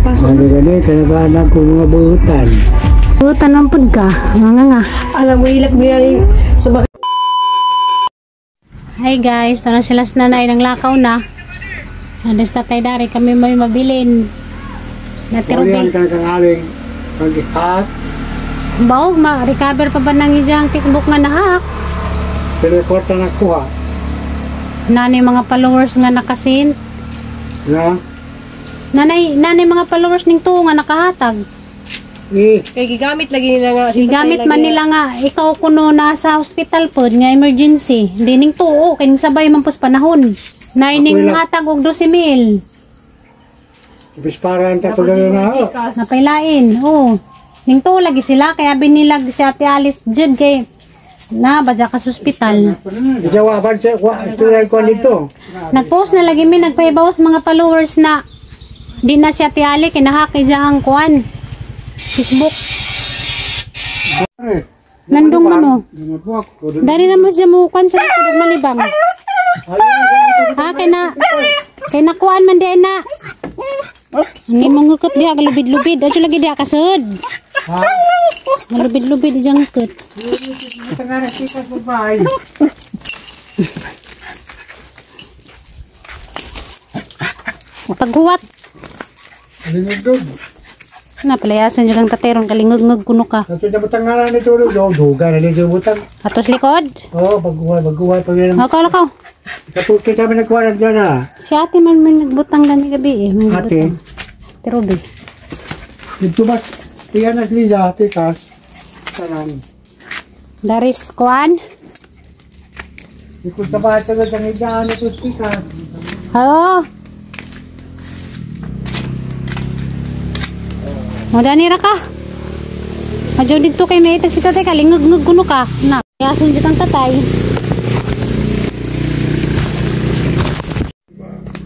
Pasok. Ano gani, kaya ba anak ko mga buhutan? Buhutan man pud ka. Nga nga nga. Alam mo, ilak mo yan. Sa Hi guys, tara sila sa nanay ng lakaw na. Andas tatay dari kami may mabilin. Uriyan Natirubi. ka kang aling pag-hack, Baog ma-recover pa ba nang iyang Facebook nga nahack? teleporta na kuha. Nanay mga followers nga nakasin. Na, Nanay, nanay mga followers ning tuo nga nakahatag. eh, Kay gigamit lagi nila nga. Si Gigamit tatay man lagi nila nga ikaw kuno nasa hospital pod nga emergency. Di ning tuo kay ning sabay man pus panahon. Nay ning Ako hatag og 12,000. ibis para ang tatlo na ako. Gcash. Napailain. Oo. Ning tuo lagi sila kaya binilag si Ate Alice jud kay na badya ka sa ospital. Jawaban sa kuha, istorya ko nito. Nagpost na lagi mi nagpahibaw sa mga followers na di na si Ate Ali kinahak ang kuan. Facebook. Nandong man oh. Dari na mo siya mo kuan sa likod og malibang. Ha kay na kay nakuan man di na. Ani mo ngukot diha galubid-lubid. Adyo lagi diha kasud. Ha? Malubid-lubid diyang ngukot. Tangara sikas babae. Paghuwat Lingog. na palayasan siya kang tateron kalingog-ngog kuno ka. Ato na butang nga nito, duga na nito butang. Atos likod. Oo, baguhan, baguhan. Pag yan, Ako lakaw. kapag kita kami nagkuha na dyan ah. Si ate man may nagbutang gani gabi eh. May Ate. nagbutang. Ate Ruby. Dito mas, tiyan na Liza, tikas. Tanan. Daris kuan. Ikot sa bahay tagad ang idaan ito tikas. Oo. O dani ra ka. Adyo dito kay may si tatay kalingog-ngog kuno ka. Na, yason jud kang tatay.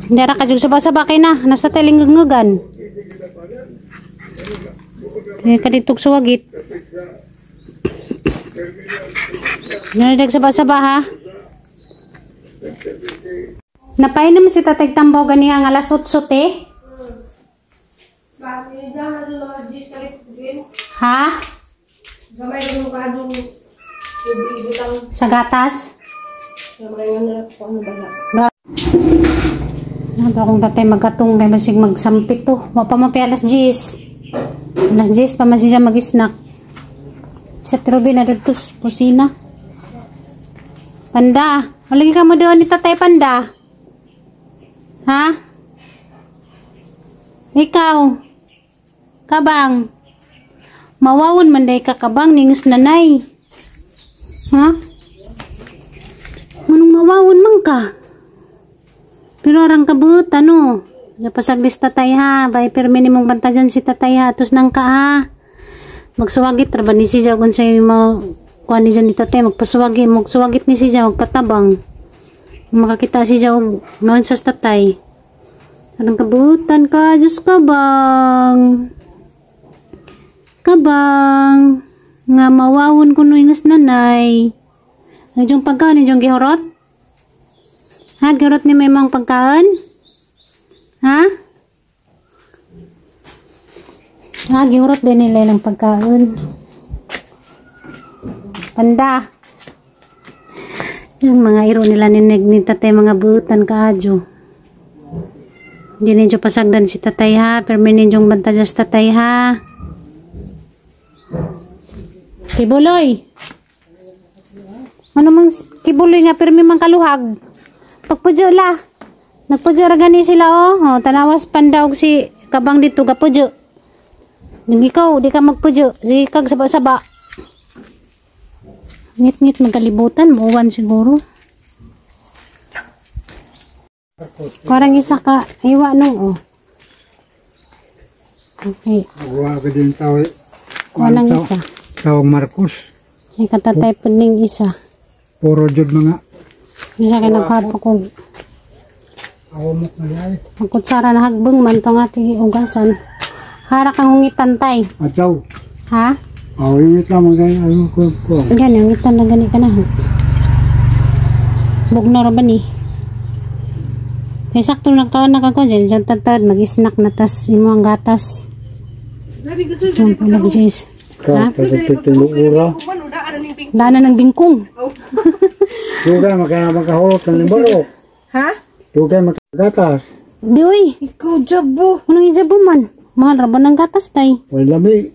Dara ka jud saba-saba kay na, nasa talingog-ngogan. Kaya ka dito suwagit. Nanadag saba-saba ha. Napainom si tatay tambaw ganiha nga alas 8 te. Ha? Gamay lang mo kadong tubig butang. Sa gatas? Gamay nga na kung ano ba na. Ano ba akong tatay magkatong kay basig magsampit to. Wa pa man alas 10. Alas 10 pa man siya mag-snack. Sa Truby na dito sa kusina. Panda. Walagi ka mo doon ni tatay Panda. Ha? Ikaw. Kabang. Mawawon man day ka kabang ningus nanay. Ha? Manong mawawon man ka? Pero arang kabut, ano? Sa pasaglis tatay ha, bay pirmi ni mong bantayan si tatay ha, tos nang ka ha. Magsuwagit, ra ba ni siya kung sa'yo mo, kuha ni siya ni tatay, magpasuwagi, magsuwagit ni siya, magpatabang. Makakita siya, og maun sa tatay. Arang kabutan ka, Diyos kabang. Kabang. Nga mawawon kuno ingas nanay. Ang pagkaon, yung gihurot? Ha, gihurot ni may mga pagkaon? Ha? Ha, gihurot din nila ng pagkaon. Panda. Yung mga iro nila ni tatay mga buutan kaadyo. Hindi ninyo pasagdan si tatay ha, pero may ninyong banta sa tatay ha. Kibuloy. Ano mang kibuloy nga pero may mang kaluhag. Pagpudyo la. Nagpudyo ra gani sila oh. Oh, tanawas pandaw si kabang dito gapudyo. Nung ikaw di ka magpudyo, sige kag saba-saba. Ngit-ngit magkalibutan, muwan siguro. Parang isa ka iwa nung oh. Okay. Gawa ka din tao. Walang isa. Tawang Marcos. Ay katatay po ning isa. Puro jud mga Isa kay naghapo kong awamok na yay. ang kutsara na hagbong man to nga tigi ugasan. Hara kang hungitan tay. Ataw. Ha? Aw, ingit lamang kayo. Ayaw ko ko. Gani, hungitan na gani ka na. Bugno ra ba ni? Kay sakto nagkaon na ka ko dyan, dyan tatad, mag-snack na tas imo ang gatas. Grabe gusto Ang alas 10. Ka, pagpipitong ura. Man uda ano ning ping. Dana ng bingkong. Dugay makahulot ng limbarok. Ha? Dugay makagatas. Di uy, Ikaw jabo. anong ijabo man? Mahal ra ba ng gatas tay? Wala lami.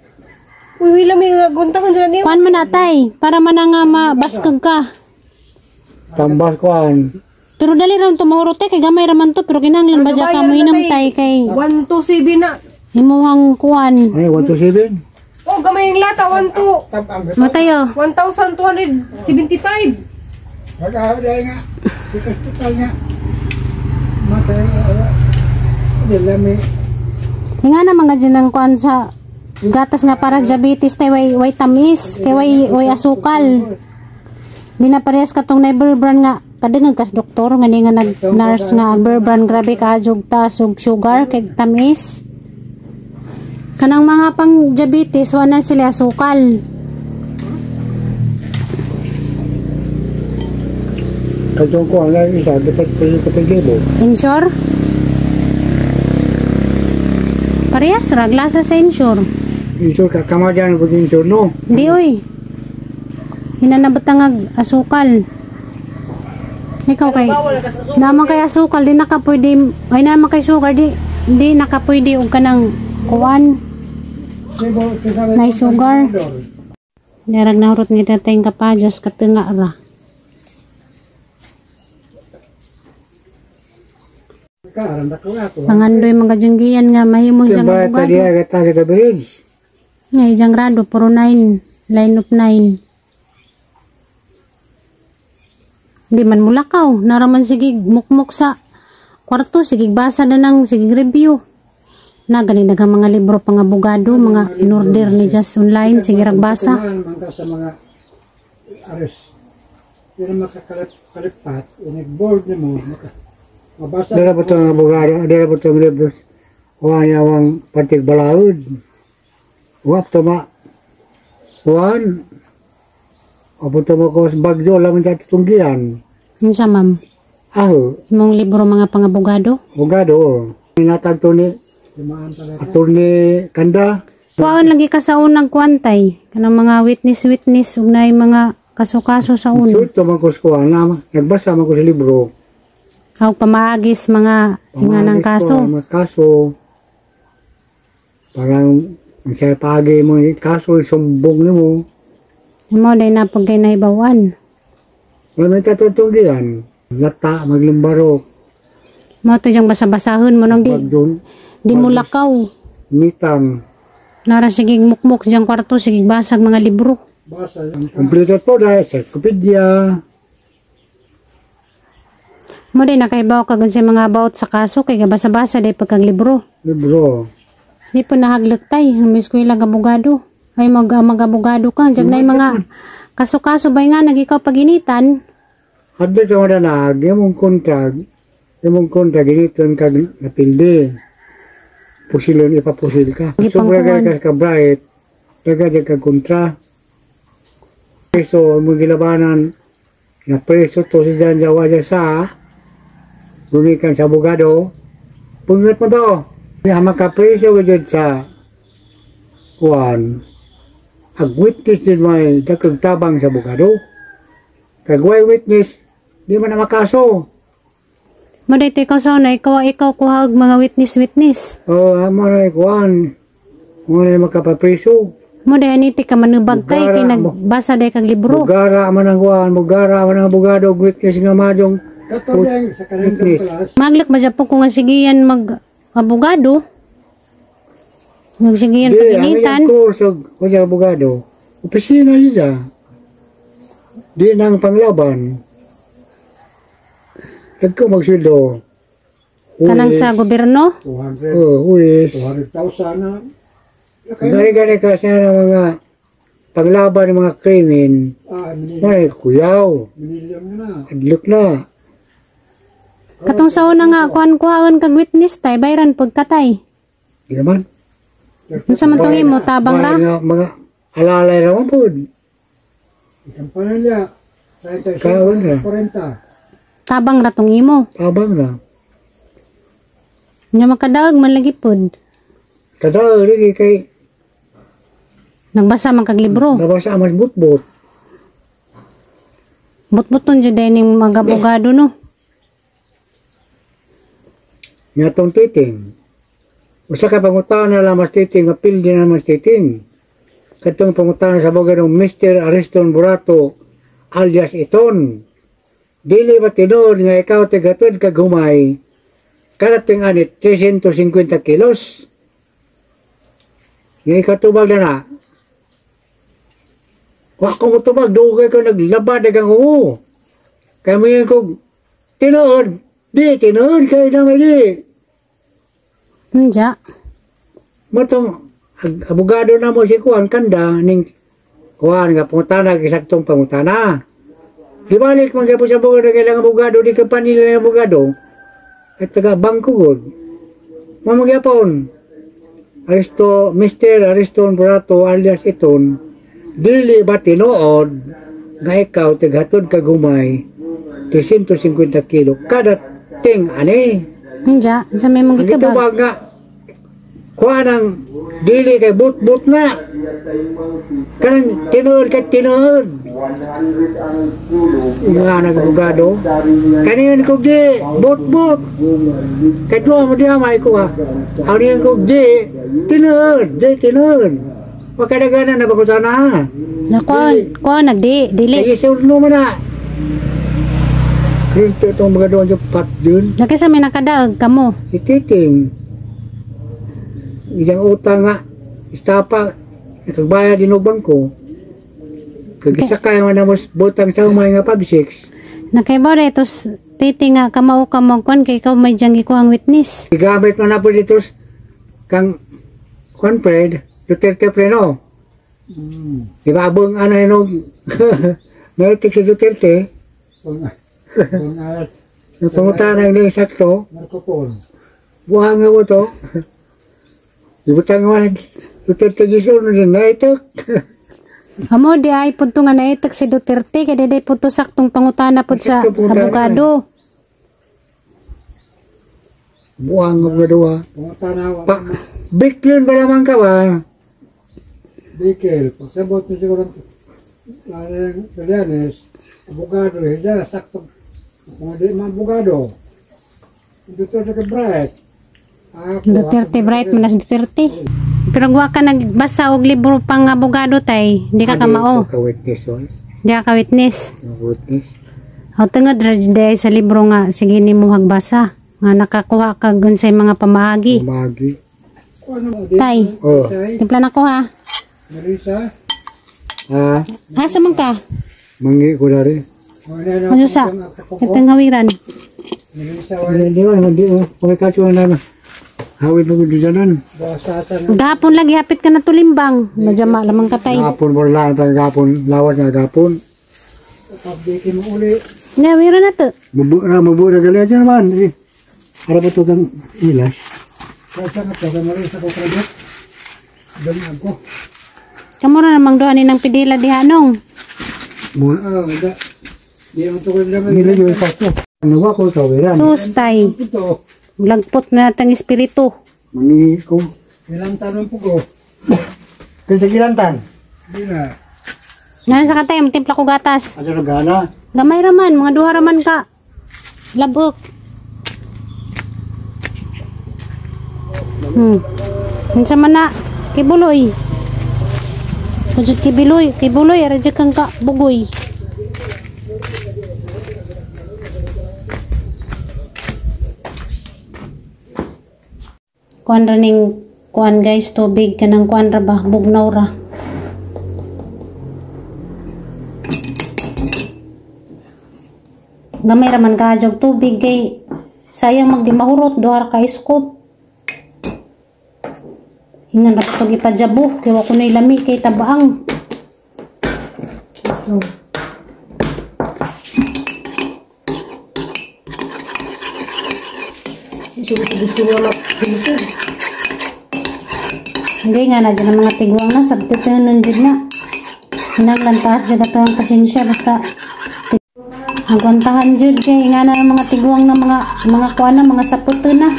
Uy, wala may gunta man dyan niyo. Kuan man na tay, para man na nga mabaskag ka. Tambas kuan. Pero dali ra tumahurot tay, kay gamay ra man to, pero kinahanglan ba dyan ka mo hinam tay kay 1 2 7 na. imuhang kuan. Ano, 127? Oh, gamay yung lata 1 2 Matayo. 1,275. Wala, wala nga. Total nga. Matay nga. Hindi lami. Nga na mga dyan ang kuan sa gatas nga para diabetes tay way way tamis kay way way asukal. Di na parehas katong neighbor brand nga kadungag kas doktor nga ni nga nag nurse nga Bear Brand grabe ka jug taas og sugar kay tamis. Kanang mga pang diabetes wala sila asukal. Katong kuan lang isa, dapat pa yung kapag-libo. Insure? Parehas ra glasa sa insure. Insure ka, kamadyan ang pag-insure, no? Di oy. Hinanabot ang asukal. Ikaw kay naman kay asukal di naka pwede ay naman kay sugar di di naka pwede og kanang kuan nay sugar. Darag nahurot ni tatay nga kapadyas katunga ra. Karan na ko ako. Pangandoy mga janggian nga mahimo siyang Timba abogado. tadi agata sa bridge. Nga ijang grado puro 9, line of 9. Di man mulakaw, naraman sige mukmok sa kwarto, sige basa na ng sige review. Na gani naga mga libro pang abogado, mga inorder ni Just online, sige ragbasa. Mangka sa mga ares. Yun ang makakalipat, inigboard ni mo, maka, mabasa. Dara po itong abogado, dara po itong libros. Huwag niya ang partig balaod. Huwag tuma. Huwag. Apo tuma ko sa bagyo, alam mo itong giyan. Unsa ma'am? Aho, Imong libro mga pangabogado? abogado. Minatag to ni Attorney Kanda. Kuwaon lagi ka sa unang kuantay, kanang mga witness witness ug naay mga kaso-kaso sa una. Suot man ko sa kuwan, na, nagbasa man ko sa libro. Aw pamaagis mga nga ng Pamagis ko, kaso. Mga kaso. Parang ang sa pagi mo yung kaso, sumbong ni mo. Mo day na pag kay nahibawan. Wala may tatutong yan. Lata, maglimbaro. Mo to diyang basa-basahon mo nang di Pagdun, di mo lakaw. mitang. Nara sige mukmok diyang kwarto sige basag mga libro. Kompleto to dahil sa Wikipedia. Mo day nakaibaw kag sa mga about sa kaso kay gabasa-basa day pagkag libro. Libro. Di po nahaglak tay, miss ko ilang abogado. Ay mag mag-abogado ka, diyan na mga kaso-kaso bay nga nagikaw paginitan. Hadlok ka madanag, imong kontrag, giniton kag napildi. Pusilon, ipapusil ka. Sobra Gipangkuhan. ka ka bright, daga dyan kag kontra. Preso, imong gilabanan, na preso to si Jan Jawa dyan sa, gumikan sa abogado, pungot mo to. Nga makapreso ka dyan sa, kuan, ag witness din may dakag tabang sa abogado. Kag way witness, di man na makaso. Mo day to ikaw sa una, ikaw ikaw kuha og mga witness witness. O, amo na kuan, mo na makapapreso. Mo day aniti ka manubag tay kay Bugara mo. nagbasa day kag libro. Bugara man ang kuan, bugara man ang abogado, og witness nga madong witness. Maglak ba siya po kung nga sige yan mag abogado? Magsigiyan Di, ang paginitan. iyang course og kunya abogado, opisina siya. Di nang panglaban. Nagko magsweldo. Kanang sa gobyerno. 200. Oh, huwis. 200,000 na. Gani-gani ka siya ng mga panglaban ng mga krimen. Ah, May kuyaw. minilyon na. Adlok na. Katong sa una nga kuan kuhaon kag witness tay bayran pagkatay. Di naman. Unsa man tong imo tabang ra? Mga, mga alalay naman po. Kampanilya, Kaon na. 35, 40. Tabang ra tong imo. Tabang na. Nya makadaog man lagi pod. Kadaog lagi kay Nagbasa man kag libro. Nabasa mas butbut. Butbuton jud day ning mga abogado no. Nga tong titing. Usa ka pangutana lang mas titing, mapildi na mas titing. Katong pangutana sa abogado Mr. Ariston Burato alias Iton. Dili ba tinuod nga ikaw tigatod kag humay karating anit 350 kilos? Nga ikaw tubag na na. Wa ko motubag, dugay ko naglaba dagang oo. Kaya mo yun kong tinuod, di tinuod kay naman di. Unja. Matong abogado na mo si Kuan kanda ning Kuan nga pangutana gisaktong pangutana. Gibalik man gyapon sa abogado kay lang abogado di ka panila ng abogado. At taga bangko gud. Mao gyapon. Aristo Mr. Ariston Burato alias Iton, dili ba tinuod nga ikaw tighatod kag humay 350 kilo kada ting ani? Unja, sa may mong Ang gitubag. gitubag nga kuha ng dili kay but-but na. Kanang tinuod kay tinuod. Nga nag-abogado. Kaniyon ko di, but-but. Kay duha mo diha may kuha. Ang ko di, tinuod, di tinuod. Wakadagana na bakutan na. Na kuan, kuan nagdi, dili. Kay isul no man na. Krinto itong mga doon sa pat yun. Laki sa may nakadaog kamo. Si Titing, isang utang nga, istapa, nakagbayad din og bangko. Kagisakay man na mo butang sa umay nga pag 6. Nakaibaw na ito, Titing nga kamao ka mo kuan kay ikaw may diyang gikuhang witness. Gigamit man na po dito kang kuan Fred, Duterte Pleno. Di ba abong ano yun, naitik si Duterte, pangutana ni sakto, buhang nga mo to. Ibutang nga Duterte Gison din naitik. Amo di ay punto nga naitak si Duterte kay di punto saktong pangutana pod sa abogado. Buhang nga mga duha. Pa, biklon ba naman ka ba? Bikel, pagsabot mo siguro ng Trillanes, abogado, hindi, sakto, kung hindi man abogado. Duterte kay Bright. Ako, Duterte Bright man na si Duterte. Pero wa ka nagbasa og libro pang abogado tay, di ka kamao. Ka witness oy. Di ka witness. Witness. O tungod ra jud ay sa libro nga sige nimo hagbasa nga nakakuha ka unsay mga pamaagi. Pamaagi. Tay, Oh. timpla na ko ha. Marisa. Ha? Asa man ka? Mangi ko dari. Ano sa? Itong hawiran. Hindi ba, hindi ba. Okay ka siya na. Hawid mo gudujanan. Gapon lagi hapit ka na tulimbang. Majama lamang ka tay. Gapon mo lang, gapon, lawas na gapon. Pabdiki mo uli. Nga, hawiran na to. Mabu na gali dyan naman. Ara ba ito kang ilas? Kaya nga to, kay Marisa ko credit. Dami ako. Kamura namang doon ni ng pidila diha nong. Muna. Ah, hindi. Di naman ito ko naman. Nila yung sakto. Ano ko kawiran? Sus tay. Ito. Lagpot na tang espiritu. Mangi ko. Ilang tanong po ko. Kasi gilantan. Hindi na. Ngayon sa katay, timpla ko gatas. Asa na gana? Gamay raman, mga duha raman ka. Labok. Unsa man na? Kibuloy. Kujud kibiloy, kibuloy ara jud kang ka bugoy. Kuan ra ning kuan guys, tubig kanang kuan ra ba, bugnaw ra. Gamay ra man ka jog tubig kay sayang magdi mahurot duha ra ka scoop. Ingan ra ko gipajabo kay wa kunoy lami kay tabaang. Hindi nga na dyan ang mga tigwang na sabtitunon dyan na. Hinanglan taas dyan ato ang pasensya basta agwantahan dyan kay nga na ang mga tigwang na mga kuan na mga saputo na.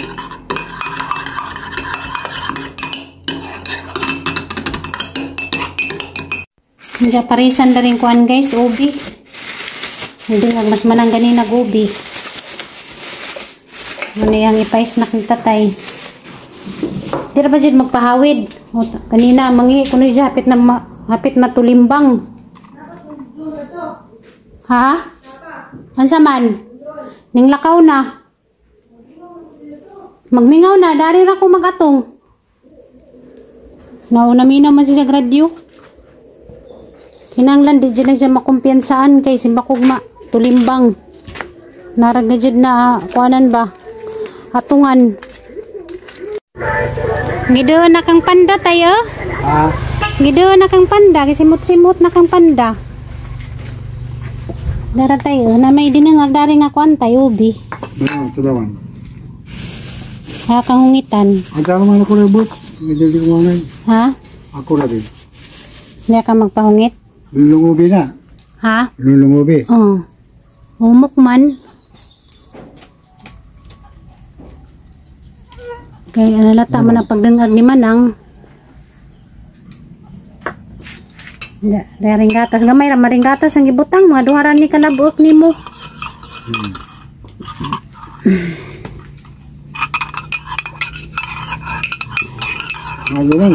Hindi parisan na rin kuan guys, ubi. Hindi nga mas manang ganina ubi. Ano yang ipais na kang tatay. Di ra ba jud magpahawid? Kanina mangi kuno siya hapit na tulimbang. Ha? Ansa man? Ning lakaw na. Magmingaw na, dari ra ko magatong. Nauna minaw man siya sa radyo. Kinanglan di jud na siya makumpiyansaan kay simbakog ma tulimbang. Narag na jud na kuanan ba? Atungan. Gido na kang panda tayo. Ha? Gido na kang panda, gisimot-simot na kang panda. Dara tayo, na may dinangag dari nga kuan tayo ubi. Ano, tudawan. Ha kang hungitan. Ang tama man ako na bot. Medyo di ko manay. Ha? Ako na din. Hindi ka magpahungit? Lulungubi na. Ha? Lulungubi. Oo. Umok man. Kay analata man ang pagdangag ni Manang. Daring gatas. Gamay ra maring gatas ang gibutang. Mga duharan ni kalabuok nimo. Ano lang.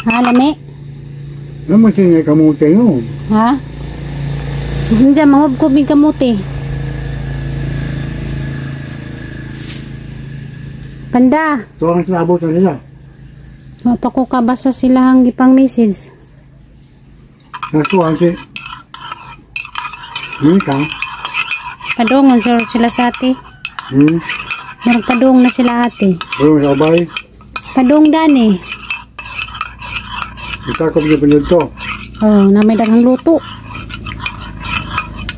Ha, lami? Ano mo siya kamuti no? Ha? Hindi, mahubkob yung kamuti. Panda. Ito ang sinabot na nila. Mapakukabasa sila ang gipang message. Nasuhan si Mika. Padung sila sa ate. Murag padung na sila ate. Padung sa abay. Padung dani. Itakop niya pinunto. Oh, na may daghang luto.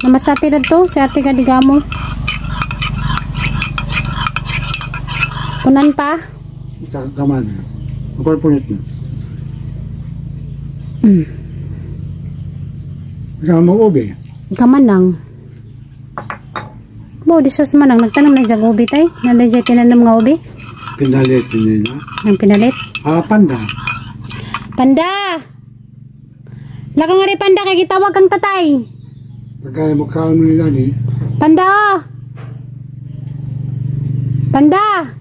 Namasate na to, si ate kadigamo. Punan pa? Isa kaman. Ako punit niya. Ikaw mo ubi. Kamanang. Mo, di sus manang. Nagtanam na siya ubi tay. Nanday siya tinanam nga ubi. Pinalit nila. Ang pinalit? Ah, panda. Panda! Laka nga rin panda kay gitawag kang tatay. Pagkaya mo kaon nila ni. Panda oh! Panda!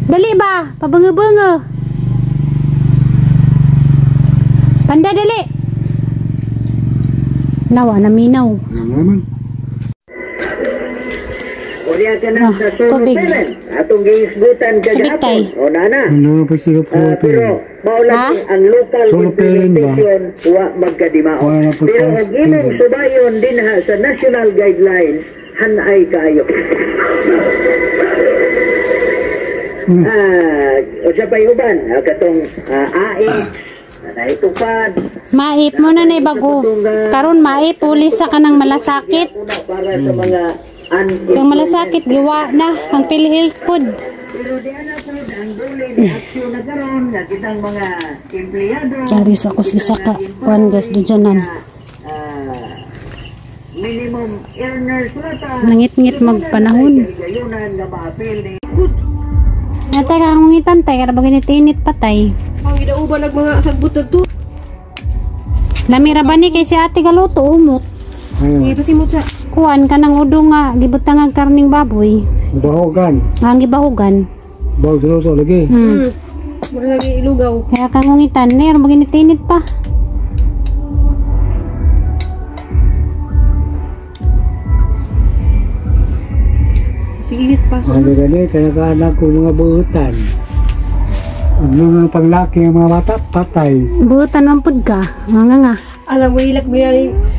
Dali ba? Pabunga-bunga. Panda dali! Nawa na minaw. Alam naman. Ah, tubig. Atong gihisgutan Tubig tay. kagahapon. O nana. Ano pa sila Pero mao Ha? lang ang local Solo parent ba? implementation wa magkadimao. Wala na po Pero tayo. ang imong subayon dinha sa national guidelines hanay kaayo. O sa pa'y uban, katong AIDS, naitupad. Maip mo na na bago. Karon maip uli sa kanang malasakit. Una para sa mga Kang malasakit giwa na ang PhilHealth pod. Pero di ana pod ang duli ni aksyon na karon nga kitang mga empleyado Dari sa ko si saka kuan guys dudyanan. Minimum earners lata. Nangit-ngit magpanahon. Gayunan nga maapil ni Natay ka ngungitan tay kara bagay init patay. Ang gidauban nag mga sagbot na to. Lami ra ba ni kay si ate galuto umot. Ayun. Hindi pa simot siya. Kuan ka ng udo nga gibutang ang karning baboy. Bahogan. Ang gibahugan. Bahog sa luto lagi. Mura lagi ilugaw. Kaya kang ngungitan ner maginit-init pa. Sige, pasok. Ano gani, kaya ka anak ko mga buhutan. Ang mga panglaki ng mga bata, patay. Buhutan man pud ka. Nga nga. Alam mo, ilak biya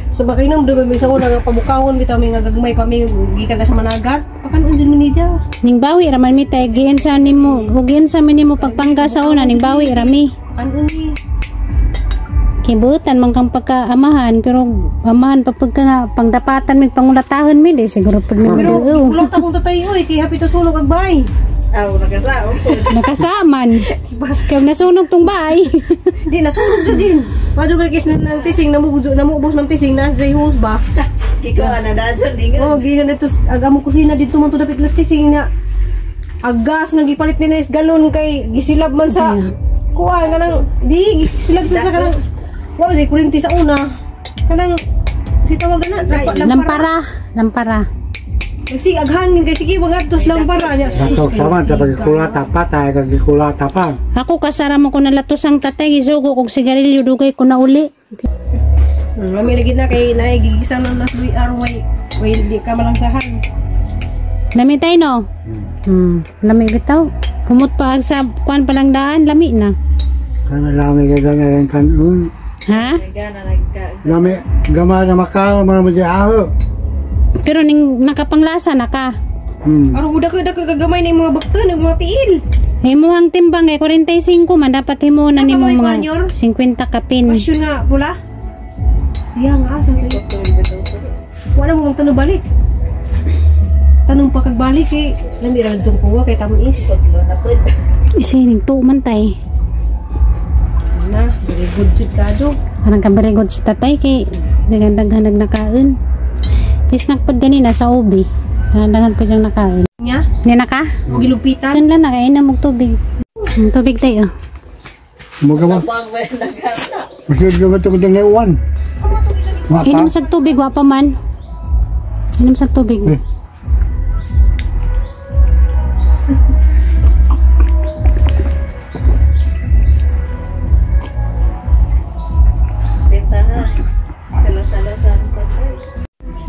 sa bakinom, doon may sa una nga pabukawon, bitaw may nga gagmay kami, gikan na sa managat. Pakan unjun mo niya. Ning bawi ra man mi tay giin sa nimo, ug sa nimo pagpangga sa una ning bawi ra mi. Pakan ni. Kay buhutan man kang pagkaamahan pero amahan pa pagka nga pangdapatan mi pangulatahon mi di siguro pud mi Pero magduo. kulang ta kung tatay oy, kay happy to sunog ag bay. Nakasaman. Kay nasunog tong bahay. Di nasunog jud din. Madyo gani kis ng tising namubo namuubos ng tising na sa hose ba. Ikaw na danson di Oh, gikan dito ag among kusina dito man to dapit las tising na ag gas nga gipalit nila is galon kay gisilab man sa kuan kanang di gisilab sa kanang Wa ba say kuryente sa una. Kanang si tawag na Lampara, lampara. Sige aghangin kay sige mga tos lampara niya. Dato sama dapat gikulata pa tayo kag gikulata pa. Ako kasara mo ko nalatos ang tatay gisugo kog sigarilyo dugay ko na uli. Mami lagi na kay naay gigisa na na VR way way di ka malangsahan. Lami tayo no? Lami bitaw. Pumot pa sa kuan palang daan, lami na. Kana lami kay ganyan kanon. Ha? Lami gama na makaon mga mo aho. Pero ning nakapanglasa na ka. Aron mo dako dako kagamay ni mga bakton ug mga tiil. Himuhang timbang kay 45 man dapat himo na nimo mga 50 kapin. Pasyon nga pula. Siya nga asa to. Wala mo magtanong balik. Tanong pa kag balik kay lami ra didtong kuwa kay tamis. Isining tuman tay. Na, very good jud kado. Parang ka very good si tatay kay daghan-daghan nagkaon. Isnak pod ganina sa ubi. Daghan pa siyang nakaon. Nya? Nya na ka? Gilupitan. Tun lang nakain na mog tubig. Ang tubig tayo. Mo ka ba? Masud ka ba ito kung uwan? Inom sa tubig, wa pa man. Inom sa tubig. Eh.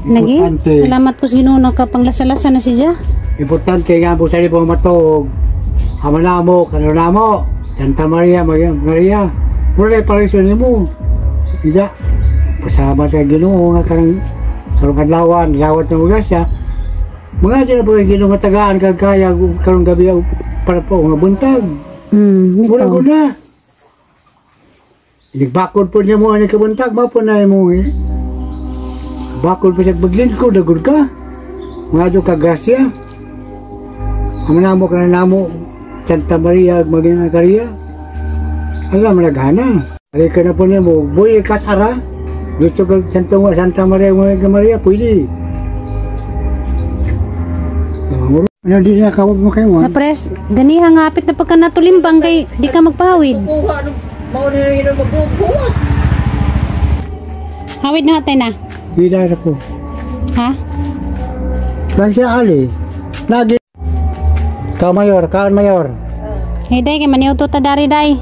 Lagi, salamat ko sa Ginoo nakapanglasalasa na siya. Importante nga po sa po matuog. Ama namo, kano namo, Santa Maria, Maria, Maria. Mura paraiso nimo. Ija. Pasalamat sa Ginoo nga karang karong adlawan, lawat ng grasya. Mga dyan po yung Ginoo nga tagaan kag kaya karong gabi para po nga buntag. Mura Ito. ko na. Inigbakod po niya mo ang kabuntag, mapo na mo eh. Bakod pa siya maglingkod, nagod ka. Mga doon ka grasya. Ama namo ka na namo, Santa Maria, Maging Maria. Alam, naghana. Ay ka na po niya mo, buhay kasara. Gusto ka Santa Maria, Maging Maria, pwede. Ano, di na kawag mo kayo. Na pres, ganiha nga apit na pagka natulimbang kay di ka magpahawid. Hawid na hatay na. Hindi na po. Ha? Lang siya ali. Lagi. Ka mayor, kaan mayor. Hey day, kay maniuto ta dari day.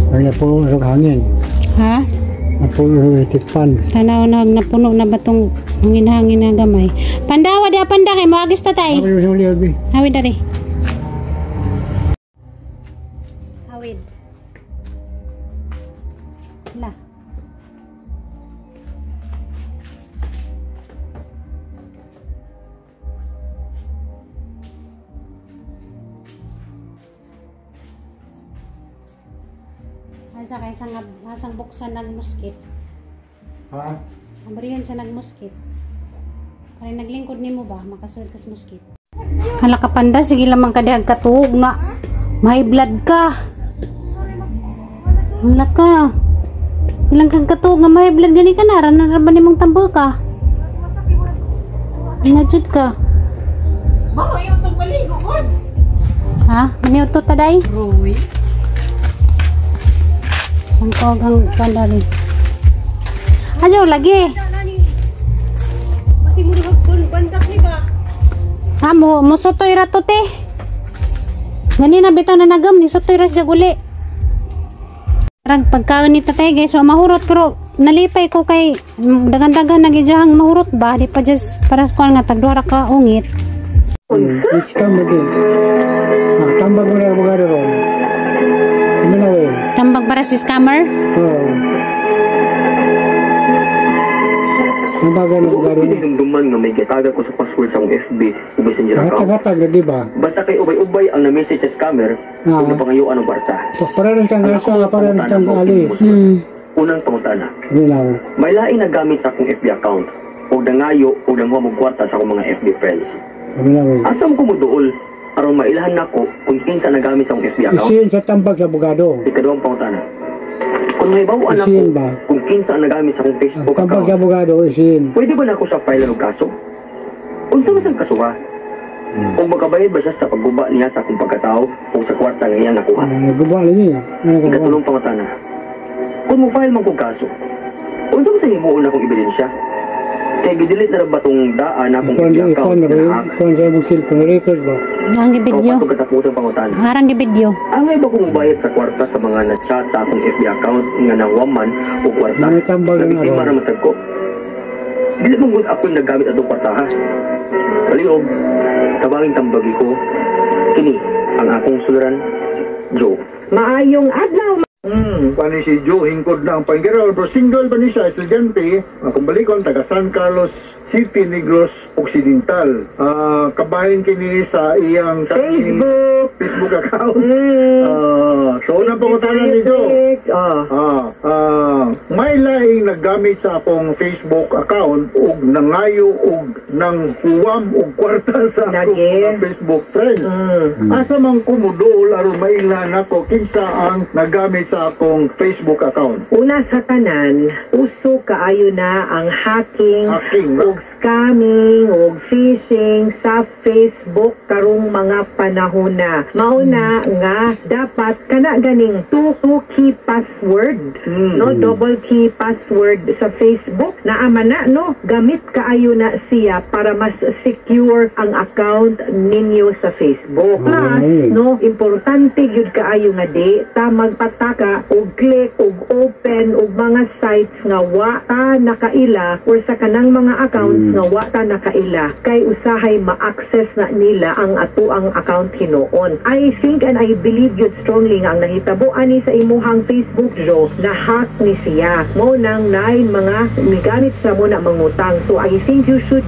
Ang napuno sa hangin. Ha? Napuno sa tikpan. Tanaw na napuno na ba tong hangin-hangin na gamay. Pandawa di panda kay moagis ta tay. Hawid dari. Hawid. La. Asa kay sang asang buksan nagmuskit. Ha? Abrihan sa nagmuskit. Para naglingkod nimo ba makasulod kas muskit. Hala ka panda sige lamang ka dihag katuog nga. May blood ka. Hala ka. Ilang kang katuog nga may blood gani ka na ran ra ba nimong tambal ka? Nga ka. Mao yung tagmaligo god. Ha? Maniuto ta day? Roy. Sangkog ang pandari. Ayaw lagi. Kasi mo bandak ni ba? Ha mo musutoy ra to te. Gani na bitaw na nagam ni sutoy ra siya guli. Parang pagkaon ni tatay guys, so mahurot pero nalipay ko kay dagan-dagan nagijahang mahurot ba di pa just para sa kuan nga tag duha ra ka ungit. Iskam lagi. Tambag mo na abogado ron. Ano eh? Tambag para si scammer? Oo. Tambag ang abogado. Hinumduman nga may gataga ko sa password sa akong FB o Messenger account. Hatag-hatag lagi ba? Basta kay ubay-ubay ang na-message sa scammer ug napangayuan ang kwarta. Para rin kang rasa, para rin kang ali. Unang pangutana. Ano? May laing naggamit sa akong FB account og nangayo og nanguha og kwarta sa akong mga FB friends. Ano? Asa mo ko moduol aron mailhan nako kung kinsa nagamit sa akong FB account? Isiin sa tambag sa abogado. Ikaduhang pangutana. Kung mahibaw-an ako Isiin ba? kung kinsa ang nagamit sa akong Facebook Tambag account, sa abogado, isiin. pwede ba nako sa file og kaso? Unsa man sang kasuha? Ug makabayad ba siya sa pagguba niya sa akong pagkatao o sa kwarta nga iyang nakuha? Ah, naguba lagi. Ano ka ba? Ikatulong pangutana. Kung mo file man kong kaso, unsa man sa himuon akong ebidensya? Kay gidelete na ra ba tong daan akong Ikuan, FB ikuan account na na ba? na-hack? Ikuan sa imong cellphone record ba? Ang gibidyo. Ikaw pa katapusang pangutana. Harang gibidyo. Angay ba kung mubayad sa kwarta sa mga nag-chat sa akong FB account nga nawaman o kwarta? Mga tambal na Nabiktima ron. ra man sad ko. Dili man gud ako naggamit atong kwarta ha. Palihog, tabanging tambagi ko. Kini ang akong suluran, Joe. Maayong adlaw. Pani si Joe hingkod na ang panggero pero single pa ni siya, estudyante. Akong balikon taga San Carlos City, Negros Occidental. Kabahin kini sa iyang Facebook. Facebook account. So unang pangutana ni Joe. May laing naggamit sa akong Facebook account ug nangayo ug nang huwam og kwarta sa akong Lagi. mga Facebook friends. Asa man ko moduol aron mailhan nako kinsa ang naggamit sa akong Facebook account? Una sa tanan, uso kaayo na ang hacking, Hacking, no? ug scamming ug phishing sa Facebook karong mga panahon na. Mao na nga dapat kana ganing two key password, no, double key password sa Facebook naa man na, no, gamit kaayo na siya para mas secure ang account ninyo sa Facebook. Plus, no, importante gyud kaayo nga di ta magpataka og click og open og mga sites nga wa ta nakaila or sa kanang mga accounts nga wa ta nakaila kay usahay ma-access na nila ang atoang account hinuon. I think and I believe yun strongly nga ang nahitabo ani sa imuhang Facebook, Joe, na hack ni siya. Mo nang naay mga migamit sa mo na mangutang. So I think you should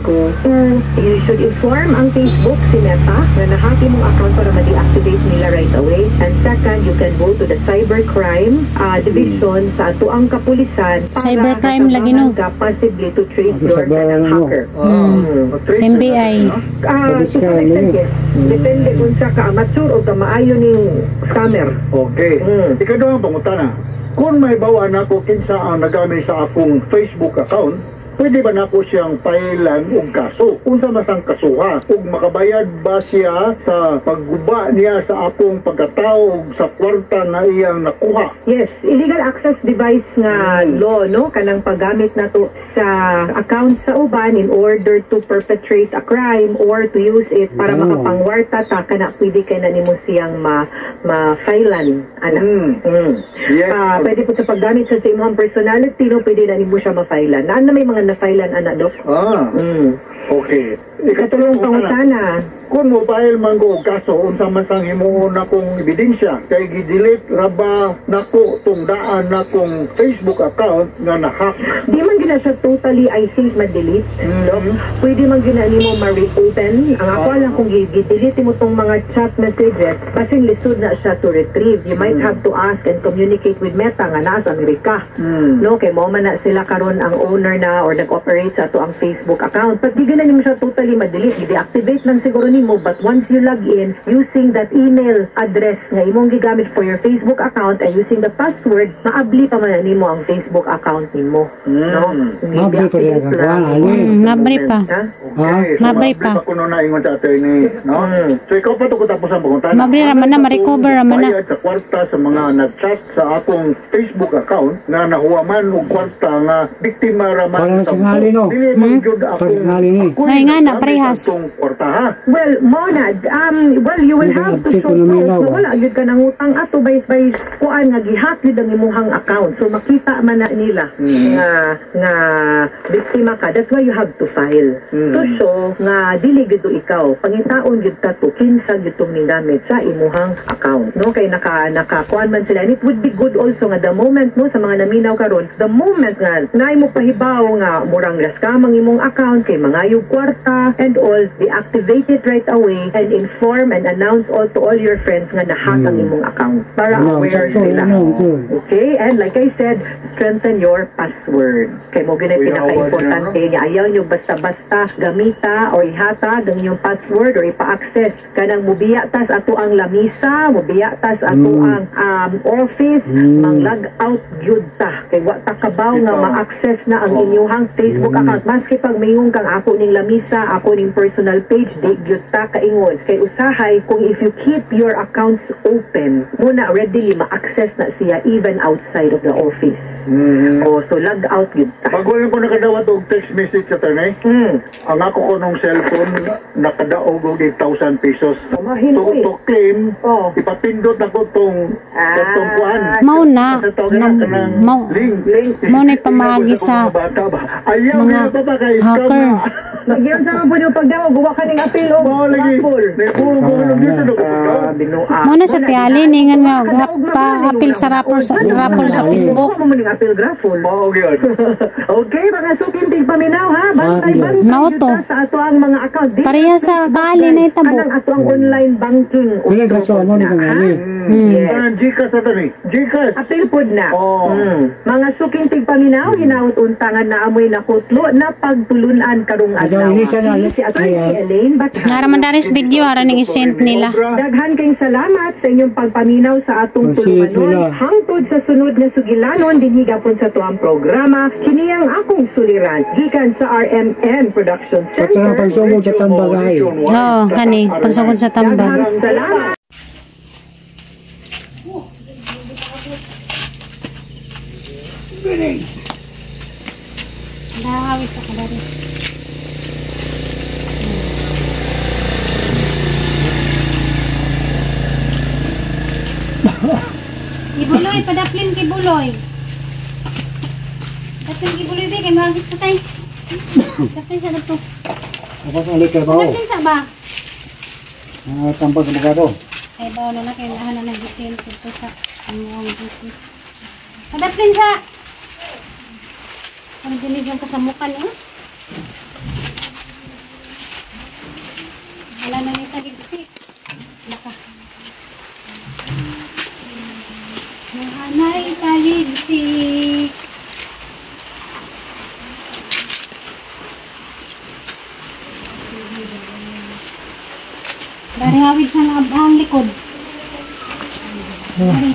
inform ang Facebook, si Meta, nga na-hack imong account para ma-deactivate nila right away. And second, you can go to the cybercrime division sa atoang kapulisan para Cybercrime lagi, no? matabangan ka possibly to trace Sa your bayan, kanang ano? hacker. NBI. Sabi To sa some extent, kanila. yes. Depende kung sa ka-amateur o ka-maayo ning scammer. Okay. Ikaduhang pangutana. Kung mahibaw-an nako kinsa ang nagamit sa akong Facebook account, pwede ba nako siyang pailan og kaso? Unsa man sang kasuha? Ug makabayad ba siya sa pagguba niya sa akong pagkatao ug sa kwarta nga iyang nakuha? Yes, illegal access device nga law, no? Kanang paggamit nato sa account sa uban in order to perpetrate a crime or to use it para makapangwarta ta, kana pwede kay na nimo siyang ma ma-filean ana. Pwede po sa paggamit sa imong personality, no, pwede na nimo siya ma-filean. Naa na may mga na-filean ana, dok. Okay. Ikatulong pangutana. Kung mo file man ko og kaso, unsa man sang himuon nakong ebidensya? Kay gi-delete ra ba nako tong daan nakong Facebook account nga na-hack? Di man gina siya totally, I think, ma-delete. No? Pwede man gina nimo ma-reopen. Ang ako lang, kung gi-delete mo tong mga chat messages, basin lisod na siya to retrieve. You might have to ask and communicate with Meta nga naa sa Amerika. No, kay mo man na sila karon ang owner na or nag-operate sa ato ang Facebook account. But di gina nimo siya totally ma-delete. I-deactivate lang siguro nimo, but once you log in using that email address nga imong gigamit for your Facebook account and using the password, maabli pa man na nimo ang Facebook account nimo. No? Maabli pa rin ang I-deactivate lang. kuwan, ali. Mabri pa. Ha? Okay, so Mabri mabri pa. pa kuno na ingon sa attorney, no? So ikaw pa to ko tapos ang pangutana. Mabri ra man na, ma-recover ra man na. Bayad sa kwarta sa mga nag-chat sa akong Facebook account nga nahuwaman og kwarta nga biktima ra man Parang sa sa ngali, no? Dili man gyud akong Parang ngali ni. ako'y Ay, nga na, naggamit parehas. atong kwarta ha. Well, mo na, well, you will Hindi, have to update show ko na proof minaw, na ba? wala gyud ka nangutang ato by kuan nga gihack gyud ang imuhang account. So makita man na nila nga biktima ka. That's why you have to file. To show nga dili gyud to ikaw. Pangitaon gyud ka to kinsa gyud tong ninggamit sa imuhang account. No, kay naka kuan man sila. And it would be good also nga the moment mo sa mga naminaw karon, the moment nga naay mo pahibaw nga murang scam ang imong account kay mangayog kwarta and all, deactivate it right away and inform and announce all to all your friends nga na-hack ang imong account para Ano, aware sakto, sila. ano, ito. Okay, and like I said, strengthen your password. Kay mo gina pinaka-importante nga ayaw nyo basta-basta gamita o ihatag ang inyong password or ipa-access kanang mubiya tas ato ang lamisa, mubiya tas ato ang office, mang-log out gyud ta. Kay wa ta kabaw nga ma-access na ang inyong Facebook account. Maski pag mayong kang ako ning lamisa, ako ning personal page, di gyud ta kaingon. Kay usahay kung if you keep your accounts open, muna readily ma-access na siya even outside of the office. O, so log out gyud ta. Bago lang ko nakadawat og text message sa tanay, ang ako ko nung cellphone nakadaog og 8,000 pesos. Pamahin To, ko eh. to claim, Oh. ipapindot na ko tong tong kuan. Mao na. Sa tawag na kanang link. Link. Mao na'y pamaagi sa Mga bata ba? Ayaw mga nila pa ba kay scam hacker. na. Nagyan sa mga po yung pagdaw, guwa ka ning apil o Mao lagi. raffle. Puro ko lang dito na Binuang. Mao na sa tiyali ningan nga pa-apil sa raffle sa Facebook. Mo ning apil raffle. Mao gyud. Okay, mga sukintig paminaw ha. Bantay bantay Mao gyud to. ta sa ato ang mga account. Di Pareha sa kaali na itabo. Kanang ato ang online banking. Wala kaso mo ni kang ani. Yes. Kanang Gcash sa tanay. Gcash. Apil pod na. Oh. Mga suking tigpaminaw, hinaut untangan na amoy nakutlo na pagtulunan karong Ikaw, adlaw. ini siya na- Si Atty. Ayan. Elaine Bathan. Ngara man daris video ara ning isend nila. Daghan kayong salamat sa inyong pagpaminaw sa atong Ang siit tulumanon. nila. Hangtod sa sunod nga sugilanon dinhi gapon sa tuang programa kini ang akong suliran gikan sa RMN Production Kato na Center. pagsugod sa tambag ay. Oo, kani pagsugod sa tambag. Daghang salamat. Dahawit sa kadari. Ibuloy, padaplin kay Buloy. Daplin kay Buloy, be, kay mahagis pa tayo. Daplin sa dato. Napakalik ka ba? Daplin sa ba? Mga tambag abogado. Ay, bawa na na, kay nahan na nag-isin dito sa among gisi. Padaplin sa! Ano din yung kasamukan, eh? Wala na ni taligsi. Naka. Nahanay taligsik. Dari hawid sa ang likod. Dari.